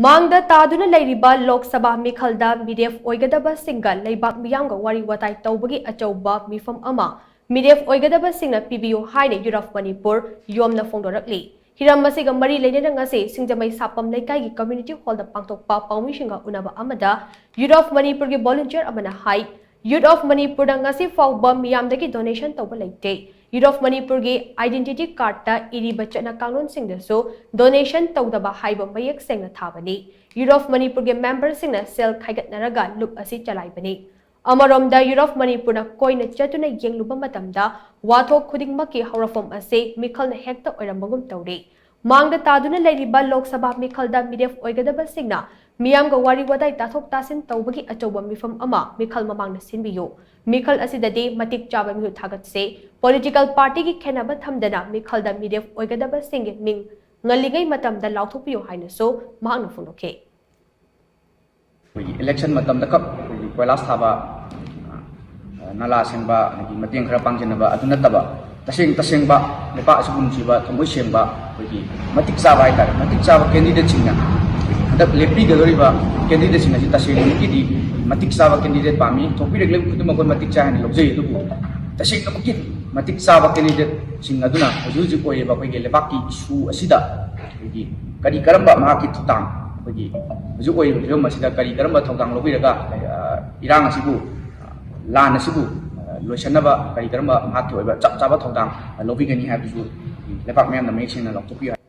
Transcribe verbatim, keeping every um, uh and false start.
ꯃꯥꯡꯗ ꯇꯥꯗꯨꯅ ꯂꯩꯔꯤꯕ ꯂꯣꯛ ꯁꯚꯥ ꯃꯤꯈꯜꯗ ꯃꯤꯔꯦꯞ ꯑꯣꯏꯒꯗꯕꯁꯤꯡꯒ ꯂꯩꯕꯥꯛ ꯃꯤꯌꯥꯝꯒ ꯋꯥꯔꯤ ꯋꯥꯇꯥꯏ ꯇꯧꯕꯒꯤ ꯑꯆꯧꯕ ꯃꯤꯐꯝ ꯑꯃ ꯃꯤꯔꯦꯞ ꯑꯣꯏꯒꯗꯕꯁꯤꯡꯅ ꯄꯤꯕꯤꯌꯨ ꯍꯥꯏꯅ Youth of Manipur, ꯌꯣꯝꯅ ꯐꯣꯡꯗꯣꯔꯛꯂꯤ꯫ ꯍꯤꯔꯝ ꯑꯁꯤꯒ ꯃꯔꯤ ꯂꯩꯅꯅ ꯉꯁꯤ ꯁꯤꯡꯖꯃꯩ ꯁꯥꯄꯝ ꯂꯩꯀꯥꯏꯒꯤ community hall ꯗ ꯄꯥꯡꯊꯣꯛꯄ ꯄꯥꯎꯃꯤꯁꯤꯡꯒ ꯎꯅꯕ ꯑꯃꯗ Youth of Manipur ꯒꯤ volunteer ꯑꯃꯅ ꯍꯥꯏ, Youth of Manipur ꯗ ꯉꯁꯤ ꯐꯥꯎꯕ ꯃꯤꯌꯥꯝꯗꯒꯤ donation ꯇꯧꯕ ꯂꯩꯇꯦ꯫ Youth of Manipur ꯒꯤ identity card ꯇ ꯏꯔꯤꯕ ꯆꯠꯅ ꯀꯥꯡꯂꯣꯟꯁꯤꯡꯗꯁꯨ donation ꯇꯧꯗꯕ ꯍꯥꯏꯕ ꯃꯌꯦꯛ ꯁꯦꯡꯅ ꯊꯥꯕꯅꯤ꯫ Youth of Manipur ꯒꯤ member ꯁꯤꯡꯅ ꯁꯦꯜ ꯈꯥꯏꯒꯠꯅꯔꯒ ꯂꯨꯞ ꯑꯁꯤ ꯆꯂꯥꯏꯕꯅꯤ꯫ ꯑꯃꯔꯣꯝꯗ Youth of Manipur ꯅ ꯀꯣꯏꯅ ꯆꯠꯇꯨꯅ ꯌꯦꯡꯂꯨꯕ ꯃꯇꯝꯗ ꯋꯥꯊꯣꯛ ꯈꯨꯗꯤꯡꯃꯛꯀꯤ ꯍꯧꯔꯛꯐꯝ ꯑꯁꯤ ꯃꯤꯈꯜꯅ ꯍꯦꯛꯇ ꯑꯣꯏꯔꯝꯕꯒꯨꯝ ꯇꯧꯔꯤ꯫ ꯃꯥꯡꯗ ꯇꯥꯗꯨꯅ ꯂꯩꯔꯤꯕ ꯂꯣꯛ ꯁꯚꯥ ꯃꯤꯈꯜꯗ ꯃꯤꯔꯦꯞ ꯑꯣꯏꯒꯗꯕꯁꯤꯡꯅ ꯃꯤꯌꯥꯝꯒ ꯋꯥꯔꯤ ꯋꯥꯇꯥꯏ ꯇꯥꯊꯣꯛ ꯇꯥꯁꯤꯟ ꯇꯧꯕꯒꯤ ꯑꯆꯧꯕ ꯃꯤꯐꯝ ꯑꯃ ꯃꯤꯈꯜ ꯃꯃꯥꯡꯗ ꯁꯤꯟꯕꯤꯌꯨ꯫ ꯃꯤꯈꯜ ꯑꯁꯤꯗꯗꯤ ꯃꯇꯤꯛ ꯆꯥꯕ ꯃꯤꯍꯨꯠ ꯊꯥꯒꯠꯁꯦ꯫ Political party ꯒꯤ ꯈꯦꯠꯅꯕ ꯊꯝꯗꯅ ꯃꯤꯈꯜꯗ ꯃꯤꯔꯦꯞ ꯑꯣꯏꯒꯗꯕꯁꯤꯡꯒꯤ ꯃꯤꯡ ꯉꯜꯂꯤꯉꯩ ꯃꯇꯝꯗ ꯂꯥꯎꯊꯣꯛꯄꯤꯌꯨ ꯍꯥꯏꯅꯁꯨ ꯃꯍꯥꯛꯅ ꯐꯣꯡꯗꯣꯛꯈꯤ꯫ ꯑꯩꯈꯣꯏꯒꯤ election ꯃꯇꯝꯗ ꯈꯛ ꯑꯩꯈꯣꯏꯒꯤ ꯀꯣꯏꯂꯥꯁ ꯊꯥꯕ, ꯑ, ꯅꯂꯥ ꯁꯦꯡꯕ, ꯑꯗꯒꯤ ꯃꯇꯦꯡ ꯈꯔ ꯄꯥꯡꯁꯤꯟꯅꯕ ꯑꯗꯨ ꯅꯠꯇꯕ, ꯇꯁꯦꯡ ꯇꯁꯦꯡꯕ ꯂꯩꯄꯥꯛ ꯑꯁꯤꯕꯨ ꯅꯨꯡꯁꯤꯕ, ꯊꯃꯣꯏ ꯁꯦꯡꯕ, ꯑꯩꯈꯣꯏꯒꯤ ꯃꯇꯤꯛ ꯆꯥꯕ ꯍꯥꯏꯇꯥꯔꯦ, ꯃꯇꯤꯛ ꯆꯥꯕ candidate ꯁꯤꯡꯅ, ꯍꯟꯗꯛ ꯂꯦꯞꯄꯤꯒꯗꯧꯔꯤꯕ candidate ꯁꯤꯡ ꯑꯁꯤ ꯇꯁꯦꯡꯕꯃꯛꯀꯤꯗꯤ ꯃꯇꯤꯛ ꯆꯥꯕ candidate ꯄꯥꯝꯃꯤ꯫ ꯊꯣꯛꯄꯤꯔꯛꯂꯤꯕ ꯈꯨꯗꯤꯡꯃꯛ ꯑꯩꯈꯣꯏ ꯃꯇꯤꯛ ꯆꯥꯏ ꯍꯥꯏꯅ ꯂꯧꯖꯩ꯫ ꯑꯗꯨꯕꯨ ꯇꯁꯦꯡꯅꯃꯛꯀꯤ ꯃꯇꯤꯛ ꯆꯥꯕ candidate ꯁꯤꯡ ꯑꯗꯨꯅ ꯍꯧꯖꯤꯛ ꯍꯧꯖꯤꯛ ꯑꯣꯏꯔꯤꯕ ꯑꯩꯈꯣꯏꯒꯤ ꯂꯩꯕꯥꯛꯀꯤ issue ꯑꯁꯤꯗ ꯑꯩꯈꯣꯏꯒꯤ ꯀꯔꯤ ꯀꯔꯝꯕ ꯃꯍꯥꯛꯀꯤ ꯊꯧꯗꯥꯡ, ꯑꯩꯈꯣꯏꯒꯤ ꯍꯧꯖꯤꯛ ꯑꯣꯏꯔꯤꯕ ꯐꯤꯕꯝ ꯑꯁꯤꯗ ꯀꯔꯤ ꯀꯔꯝꯕ ꯊꯧꯗꯥꯡ ꯂꯧꯕꯤꯔꯒ, ꯑ, ꯏꯔꯥꯡ ꯑꯁꯤꯕꯨ, ꯑ, ꯂꯥꯟ ꯑꯁꯤꯕꯨ, ꯑ, ꯂꯣꯏꯁꯤꯟꯅꯕ ꯀꯔꯤ ꯀꯔꯝꯕ ꯃꯍꯥꯛꯀꯤ ꯑꯣꯏꯕ ꯆꯞ ꯆꯥꯕ ꯊꯧꯗꯥꯡ, ꯑ, ꯂꯧꯕꯤꯒꯅꯤ ꯍꯥꯏꯕꯗꯨꯁꯨ ꯂꯩꯕꯥꯛ ꯃꯤꯌꯥꯝꯅ ꯃꯌꯦꯛ ꯁꯦꯡꯅ ꯂꯥꯎꯊꯣꯛꯄꯤꯌꯨ ꯍꯥꯏ꯫